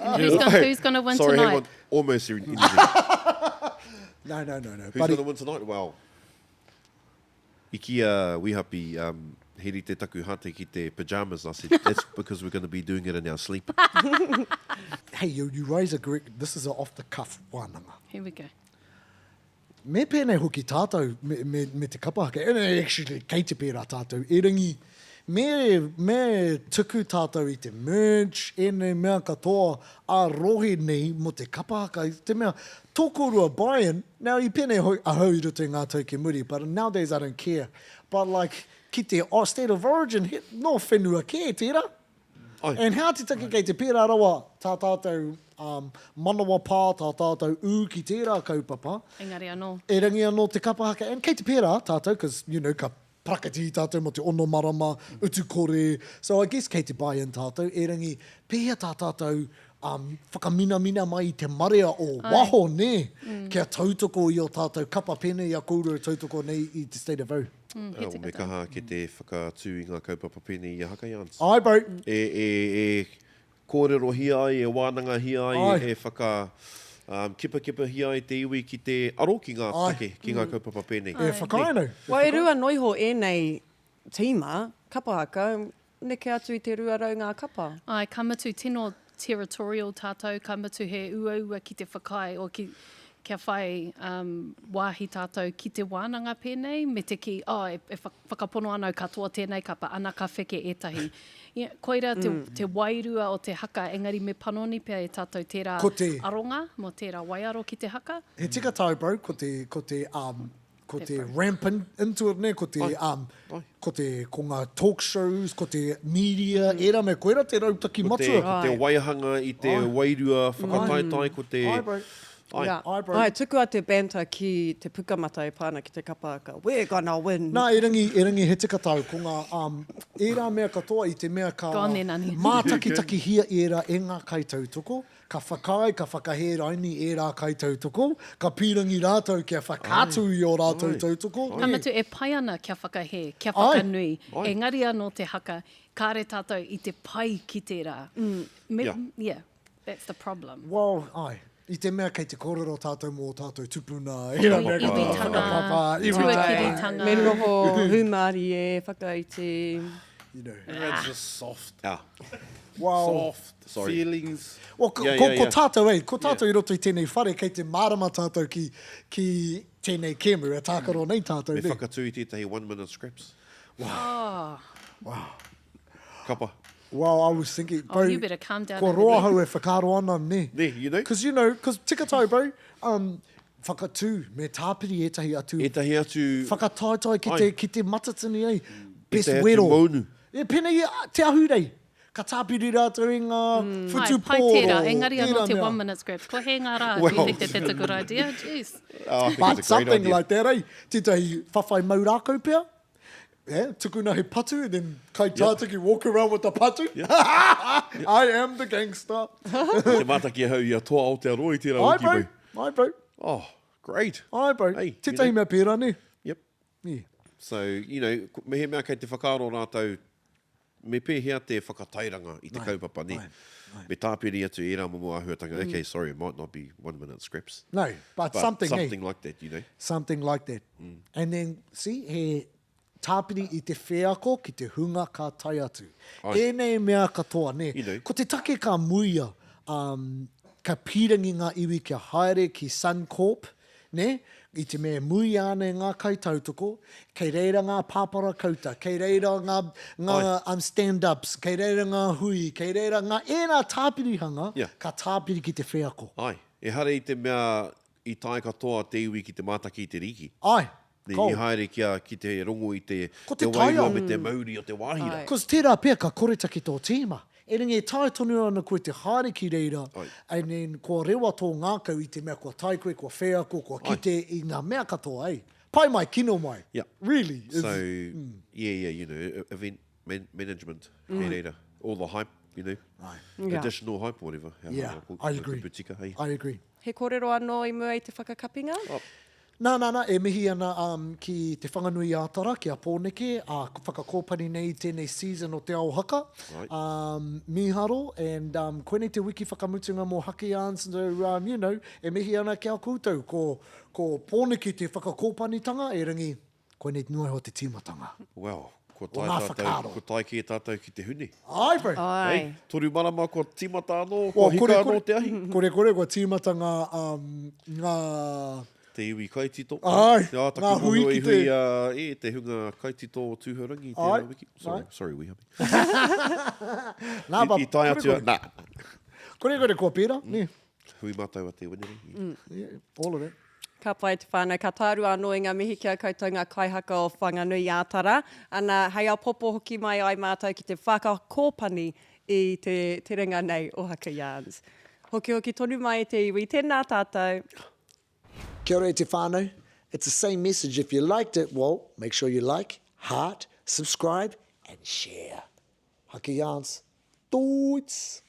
And who's gonna, who's gonna win Sorry, tonight? hang on. Almost anything. Who's No, no, no, no. going Buddy, to win tonight? Well, i ki a Wihapi, um, he rite taku hate ki te pyjamas. I said, that's because we're going to be doing it in our sleep. hey, you, you raise a great... This is an off-the-cuff wānanga. Here we go. Me pēnei hoki tātou me, me, me te kapa haka, and actually kei te pērā tātou, erangi, me, me tuku tātou i te merch, ēnei mea katoa a rohe nei mō te kapa haka, i te mea, tō kōrua buy-in, now i pēnei hoi ahau i roto i ngā tau ki muri, but nowadays I don't care, but like, ki te state of origin, he, nō whenua kē tērā. Ai. And how te take kei te pērā rawa tā tātou um, manawa pā, tā tātou ū ki tērā kaupapa. Engari anō. Erangi anō te kapa haka. And kei te pērā tātou, cause, you know, ka parakatihi tātou mō te ono marama, utu kore. So I guess kei te buy in tātou. Erangi, pēhea tā tātou um, whakaminamina mai i te marea o waho, nē? Mm. Kia tautoko i o tātou kapa pēnei i a kōrua e tautoko nei i te State of O. Mm, he Oh, tika me tā. kaha ake te whakatū i ngā kaupapa pēnei i a Haka Yarns. Ai, bro. E, e, e kōrerohia ai, e wānangahia ai, Ai. e whaka um, kipakipahia ai te iwi ki te aro ki ngā Ai. take, ki ngā kaupapa pēnei. E whakaae nau. Well, e rua noiho ēnei tīma, kapa haka, neke atu i te 200 ngā kapa. Āe, ka mutu tino territorial tātou, ka mutu he uaua ki te whakaae or ki, kia whai um, wāhi tātou ki te wānanga pēnei, me te kī, oh, e, e whakapono ana au katoa tēnei kapa, ana ka wheke ētahi. Yeah, koira te, mm. te wairua o te haka, engari me panoni pea e tātou tērā ko te, aronga, mō tērā waiaro ki te haka. He tika tāu, bro, ko te, ko te, um, ko te ramp in, into it, ne, ko te, um, ko te, ko ngā talk shows, ko te media, mm. ērā me, koira te rautaki ko te, matua. Ko te waihanga i te Ai. wairua whakataetae, ko te... Ai, bro. Ai. Yeah. Ai, bro. Ai, tukua te banter ki te pukamata e pā ana ki te kapa haka. We're gonna win. Nā, erangi, erangi he tika tāu, ko ngā, um, ērā mea katoa i te mea ka Go on then, Ani. mātakitakihia ērā e ngā kaitautoko, Ka whakaae, ka whakahē raini ērā kaitautoko, ka pīrangi rātou kia whakaatu i ō rātou tautoko. Ka mutu, e pai ana kia whakahē, kia whakanui, engari anō te haka, kāre tātou i te pai ki tērā. Me, yeah, that's the problem. Well, āe. I te mea kei te kōrero tātou mō ō tātou tupuna, ērā mea katoa, Iwitanga, whakapapa, iwitanga. tuakiritanga. Me noho hūmārie, whakaiti. You know. Everyone's just soft. Yeah. Well, Soft Sorry. feelings. Well, ko, Yeah, ko, yeah, ko yeah. tātou, eh, ko tātou i roto i tēnei whare, kei te mārama tātou ki, ki tēnei kēmu, e tākaro nei tātou, Me ne? whakatū i tētahi one minute scraps. Oh, Kapa. Well, I was thinking, Oh, bro, you better calm down Kua over roa there. hau e whakaaro ana, ne? Ne, you know? Because, you know, because tika tau, bro, um, whakatū, me tāpiri ētahi atu. Ētahi atu. Whakataetae ki te, ki te matatini ai. Best Ētahi atu wero. maunu. E, pēnei i a Te Ahurei. Ka tāpiri rātou i ngā Ai, whutupōro. pai tērā, engari anō tērā te mea. one minute scraps. Kua hē ngā rā, Well. do you think that that's a good idea? Jeez. Oh, I think But it's a great something idea. like that, eh? Tētahi whawhai mau rākau pea. Yeah, tukuna he patu and then kai tātaki walk around with the patu. I am the gangster. Te mātaki ahau i a Toa Aotearoa i tērā Ai, wiki, bro. bro. Ai, bro. Oh, great. Ai, bro. Hey, you Tētahi know. mea pērā, nē? Yep. Yeah. So, you know, mehemea kei te whakaaro rātou, me pēhea te whakatairanga i te kaupapa, nē? Me tāpiri atu ērā momo āhuatanga. Okay, sorry, it might not be one minute scraps. No, but, But something, eh? something like that, you know. Something like that. And then, see, he tāpiri i te wheako ki te hunga ka tae atu. Ai. Ēnei mea katoa, nē. You know. Ko te take ka muia, um, ka pīrangi ngā iwi kia haere ki Suncorp, nē, i te mea e muia ana e ngā kaitautoko, kei reira ngā pāpara kauta, kei reira ngā, ngā um, stand-ups, kei reira ngā hui, kei reira ngā ērā tāpirihanga Yeah. ka tāpiri ki te wheako. Ai, ehara i te mea i tae katoa te iwi ki te mātaki i te rīki. Ai, I cool. haere kia, ki te rongo i te, Ko te te wairua taiao. me te mauri o te wāhi rā. Cause tērā pea ka koretake tō tīma. Erangi e taea tonu ana koe te haere ki reira, and then kua rewa tō ngākau i te mea kua tae koe, kua wheako, kua kite i ngā mea katoa, eh. Pai mai, kino mai. Yeah. Really. So, yeah, yeah, you know, event man management, kei reira. All the hype, you know. Yeah. Additional hype or whatever. Yeah, I agree. Tika, hey. I agree. He kōrero anō i mua i te whakakapinga? Oh. Nā, nā, nā, e mihi ana um, ki Te Whanganui-ā-Tara, ki a Pōneke, ā, whakakōpani nei i tēnei season o Te Ao Haka. Right. Um, mīharo, and um, koinei te wiki whakamutunga mō Haki Yarns, so, um, you know, e mihi ana ki a koutou. Ko, ko Pōneke te whakakōpanitanga, erangi, Koinei noa iho te tīmatanga. Well, kua O tae ngā tātou, whakaaro. kua tae kē tātou ki te hune. Āe, bro. Āe. Hey, toru marama kua tīmata anō, Well, kua hika kore, anō kore, te ahi. kore, kore, kua tīmata ngā, um, ngā... Te iwi kaitito. Āe, Te āta ngā ki hui mōhio ki i te- hui, uh, e, te hunga kaitito o Tūhourangi i tērā Āe, wiki. Sorry, āe. sorry, Wīhami. Nā, I, ba, i tae kore, atu, kore. nā. Kore, kore, kua pērā, nē. Hui mātou a te Wenerei. Mm. Yeah, all of it. Ka pai te whānau, ka tārua anō i ngā mihi ki a koutou ngā kaihaka o Whanganui-ā-Tara. Ana, hei apopo hoki mai ai mātou ki te whakakōpani i te terenga nei o Haka Yarns. Hokihoki tonu mai e te iwi, tēnā tātou. Kia ora e te whānau, it's the same message if you liked it, well, make sure you like, heart, subscribe and share. Haka Yarns. Toots!